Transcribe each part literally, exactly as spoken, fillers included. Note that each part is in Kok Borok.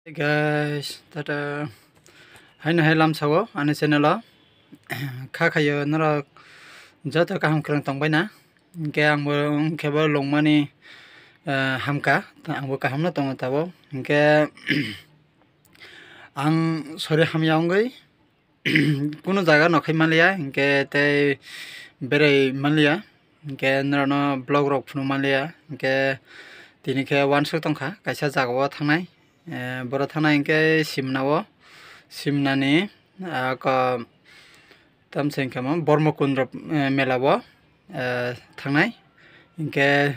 Hey guys, tata. Haino hai lamsao ani channel o kha khayo norok joto kaham kwrwng tongbaina. Hinkhe angbo wngkhe bo longmani, eh, hamkha, angbo kahamno tongo tabuk. Hinkhe ang sori hamya wngwi kunu jaga nokhai manliya, hinkhe tei berai manliya, hinkhe norokno vlog rok phunu manliya, hinkhe tini khe uansuk tongkha kaisa jagao thangnai, eh, boro thangnai hinkhe Simna o, Simnani, ah, ko-, tamsa hinkhe mo Bormokundro, eh, mela o, eh, thangnai. Hinkhe,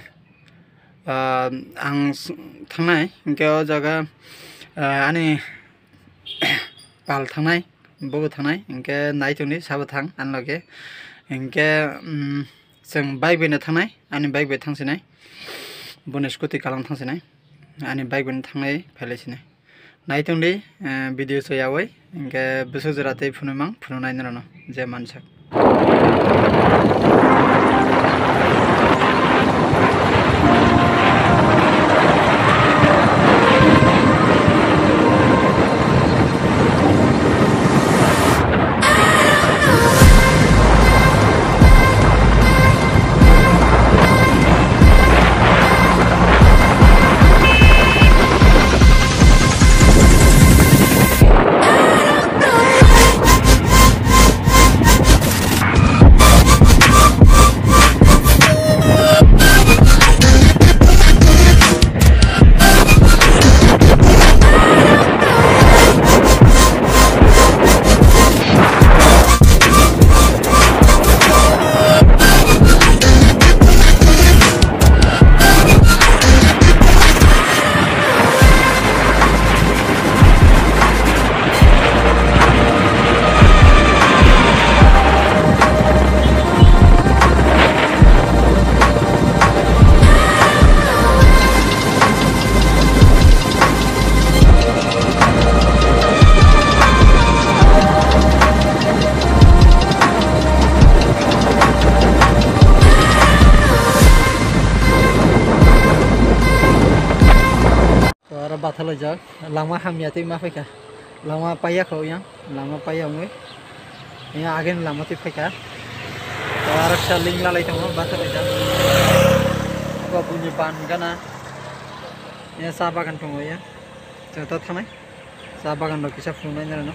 ah, ang s-, thangnai, hinkhe o jaga, ah, ani pal thangnai, bobo thangnai, hinkhe naitongdi sabo thang ani loge. Hinkhe, mm, chwng bike bai no thangnai, ani bike bai thangsinai, boni scooty kalang thangsinai, ani bike bai no thangnai, phailaisinai. Naitongdi, eh, video chayawai, hinkhe bwswk jora tei phunumang, phununai norokno, je mansak. To aro bathalaijak, lama hamya twi ma phaikha, lama paiya kho yang, lama paiya wngwi yang ageni lama twi phaikha. To aro kisa ling lalai tongo, bathalaijak, abo buini ban gana. Ya, cha bagan tongo ya. Joto thanai. Cha bagan rok kisa phunuknai norokno.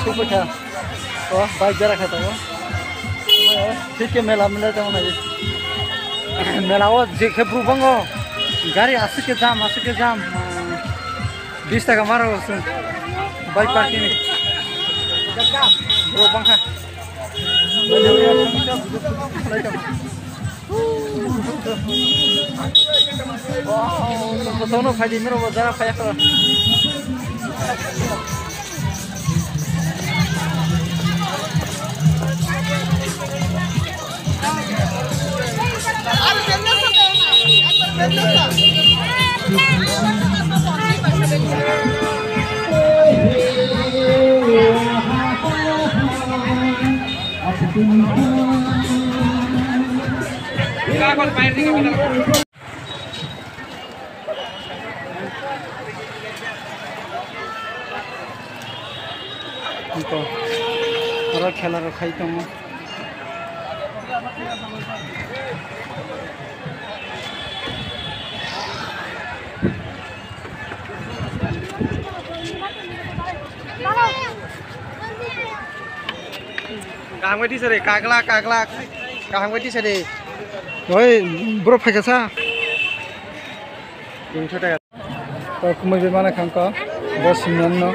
Tubukha. O, bike bera kha tongo. Thik khe mela mela tongo nai. Mela o je khe bru bango. Gari aswk khe jam, aswk khe jam. Bis taka maro chwng. Bike parking ni. Bro bangkha. Kotono phaidi mero bo jara phaya kho. Oro khela rok khai tongo. Kaham khe tisa de, kaglak, kaglak. Kaham khe tisa de. Oi, bro, phaikha sa. Tinsho taka. To kumui bai mana khang ko, bo simnam no.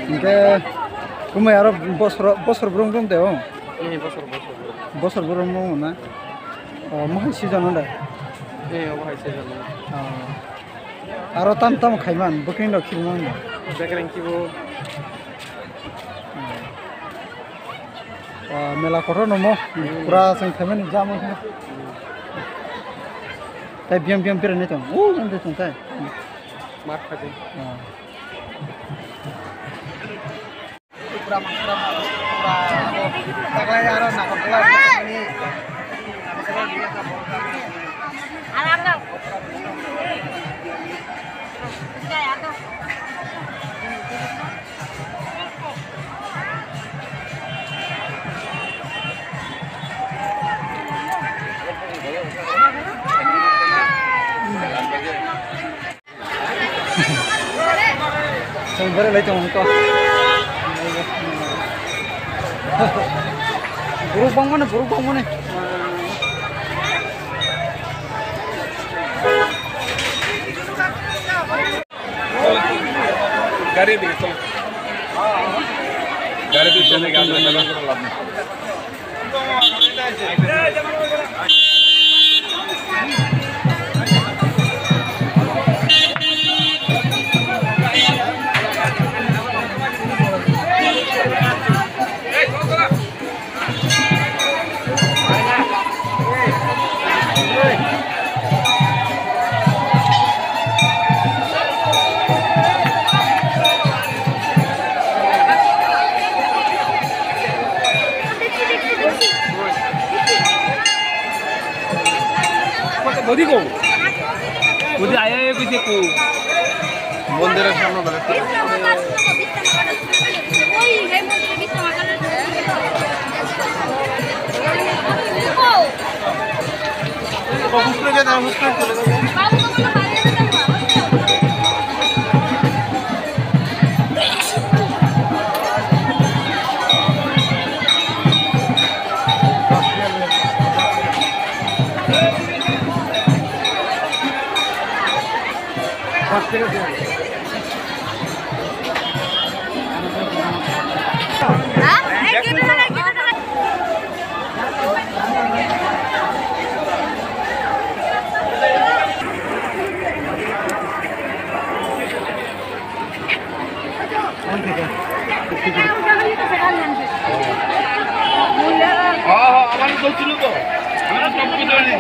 Hinkhe kumui aro bosor, bosor brum brum de o. Ni bosor, bosor brum. Bosor brum brum na. Oh, mohai season no da? Eh, obo hai season no. Oh. Aro tam tam khaiman, booking rok khibimano. Bekereng kibo. Oh, mela kotor no mo, pura seng khaimani jamo. Tai biam biam pira ni tong. Oh, yang tong tai. Mar khaji. Oh. Pura, pura, pura, taklai aro nakam taklai. Chwng bwrwi lai tongo to. Borok bangmani, borok bangmani. Gari de, chalo. Gari de, chalo, gari de, chalo. Bodi ko? Bodi aya aya ko je ko. Mondir er samne bale. হ্যাঁ, হ্যাঁ, আমার দোষ ছিল তো। আমি তো সব কিছু জানি।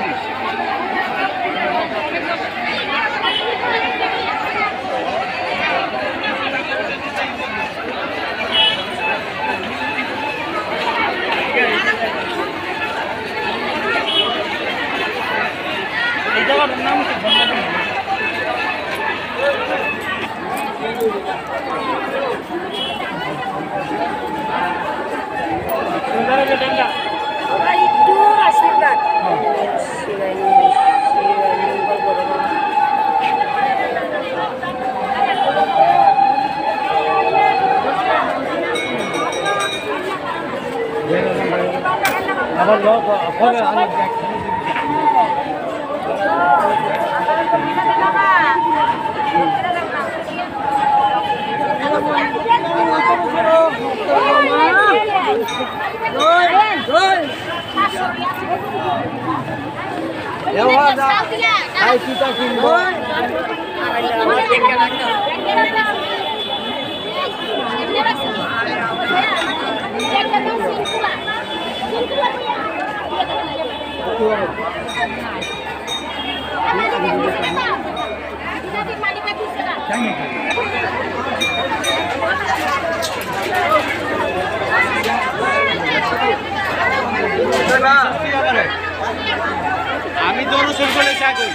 আমি দৌড় শুরু করে চা করি।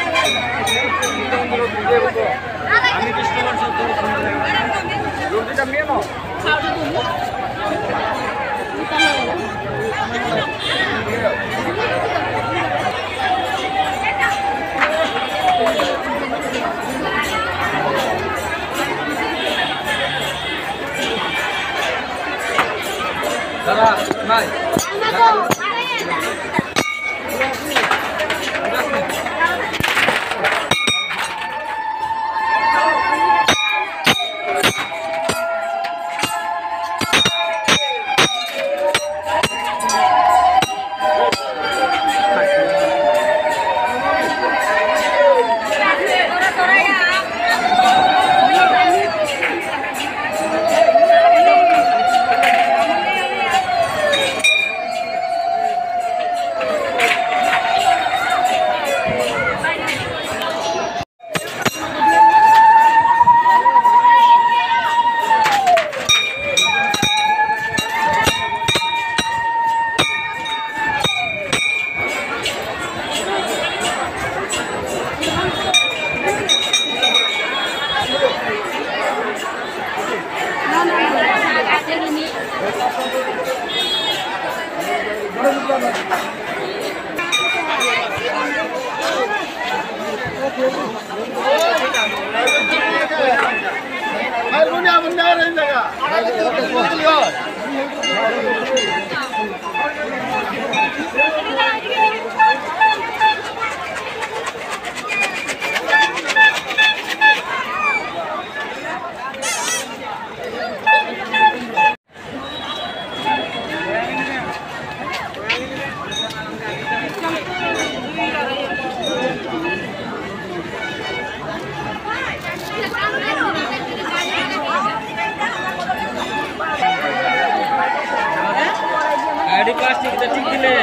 আমি কৃষ্ণগঞ্জ সব দৌড় শুরু করে। আইডি পাস ঠিক আছে, ঠিক দিলে।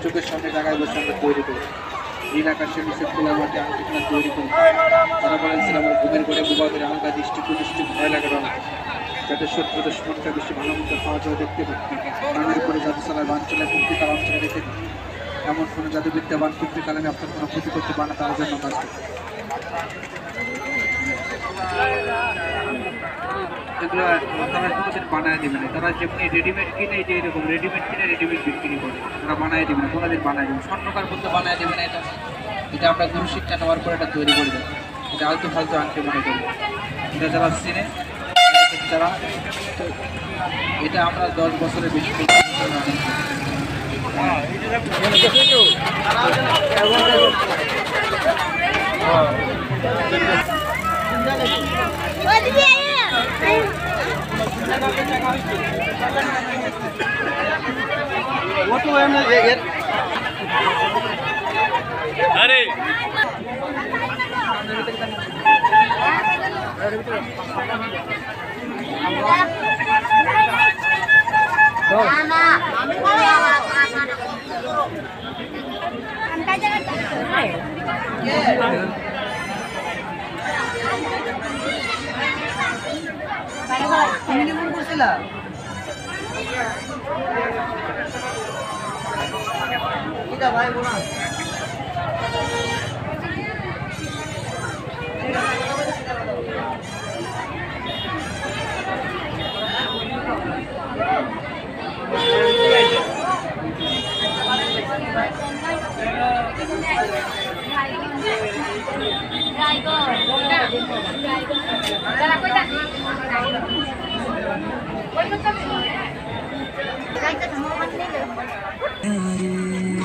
চোখের সামনে জায়গায় বসে আমরা তৈরি করি। নীল আকাশের নিচে খোলা মাঠে আঙ্কিকরা তৈরি করি। তারা বলেন, "ছিলাম ঘুমের ঘরে বোবা করে আলগা দৃষ্টি কুদৃষ্টি ভয় লাগে রঙ।" যাতে শত্রু দুশ্মনকে বেশি ভালো মতো খাওয়া যায় দেখতে পাই। কানের উপরে জাদু চালায়, বান চালায়, কুম্ভী কালাম ছেড়ে রেখে দিই। এমন কোনো জাদুবিদ্যা বান কুম্ভী কালামে আপনার কোনো ক্ষতি করতে পারে না, তার জন্য কাজ করতে। এগুলো তারা কোনোদিন বানায় দেবে না। তারা যেমনি রেডিমেড কিনে, যে এরকম রেডিমেড কিনে রেডিমেড বিক্রি করে। তারা বানায় দেবে না, কোনোদিন বানায় দেবে না। স্বর্ণকার বলতে বানায় দেবে না এটা। এটা আমরা গুরু শিক্ষা নেওয়ার পর এটা তৈরি করে দেবো। এটা আলতু ফালতু আংটি মনে করি। এটা যারা চিনে, যারা, তো এটা আমরা দশ বছরের বেশি। আরে।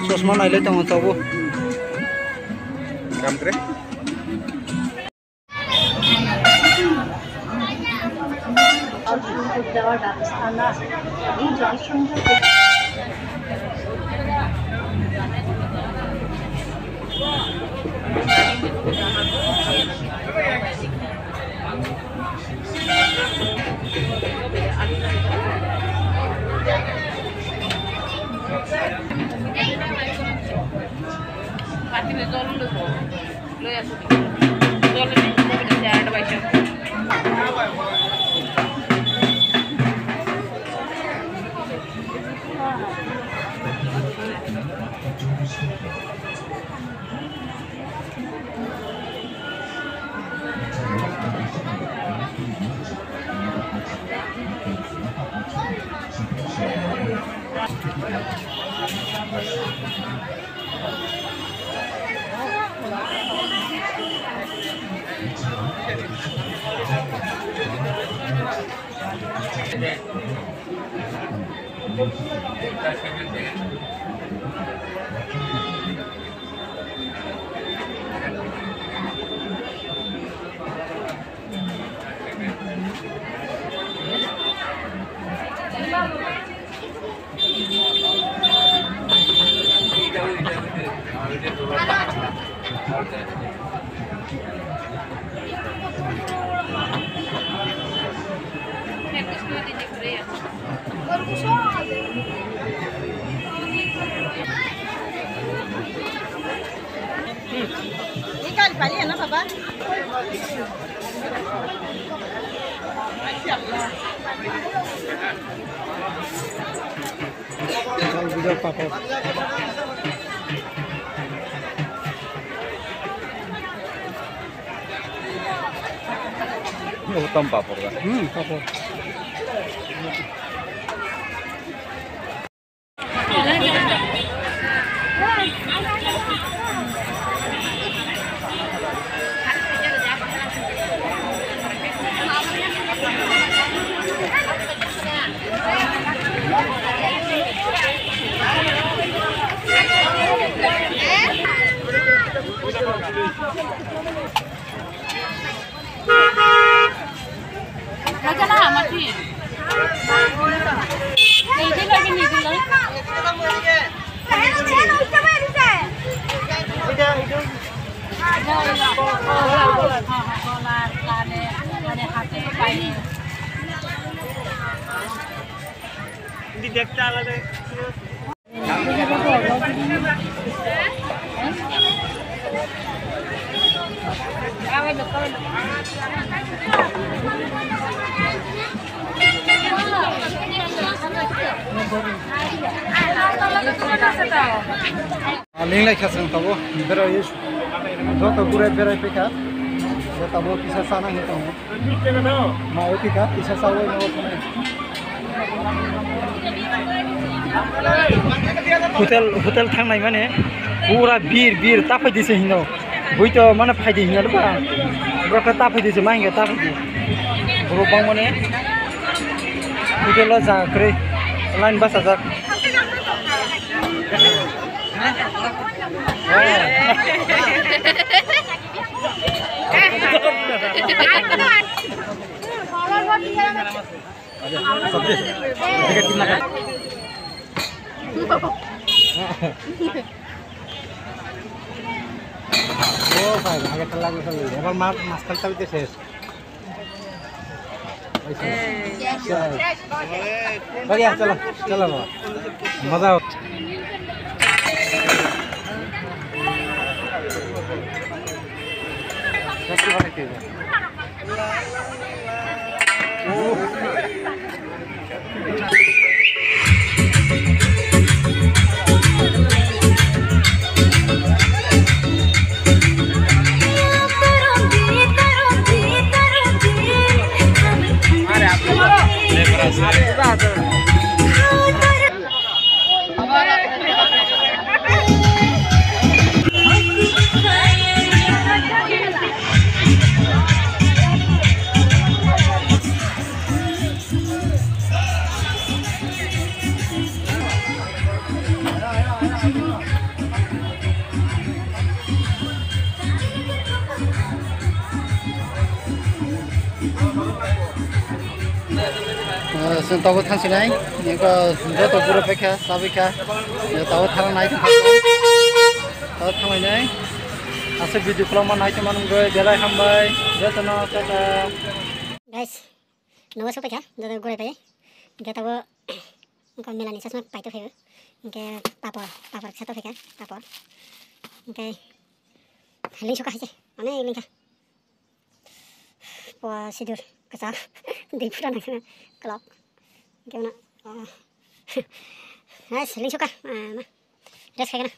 Chosma nailai tongo tabuk. Kam kre? Utam papor da. Hmm, papor. Hindi, দেখতে আলাদা। Linglai kha chwng tabuk berai joto gure berai phaikha, tabuk kisa chana hinwi tongo. Ma o tika, kisa chawi no thani. Hotel, hotel thangnai mane pura bir, bir ta phaidi se hino. Bui to mane phaidi hino ba. Bro ka ta phaidi se ma hinga ta phaidi. Bro bang mane hotel o ja kre line basa jak. O bhai, age thala gusali. Ebar ma-, mas kanta bide ses. Yes. Yes. Bhaiya, chalo, chalo baba. Maza ho. Chwng tabuk thangsinai, eko joto guro paikha, chabaikha, tabuk thang nai, tabuk thanglainai, aswk video kwlangma nai tongmani wngwi belai hambai, jotono tata. Guys, nogo sok paikha, joto guro pai, hwnkhe tabuk wngkha melani chasma paito khaio, hwnkhe papor, papor kisa tongphaikha, papor, hwnkhe lingsoka hai se, onek lingkha. Pua sidur kwchak. Dui phura nang kheno kwlok. Hwnkhe uno, oh. Hai, selling soka. Ah, ma. Rest khaikhe na.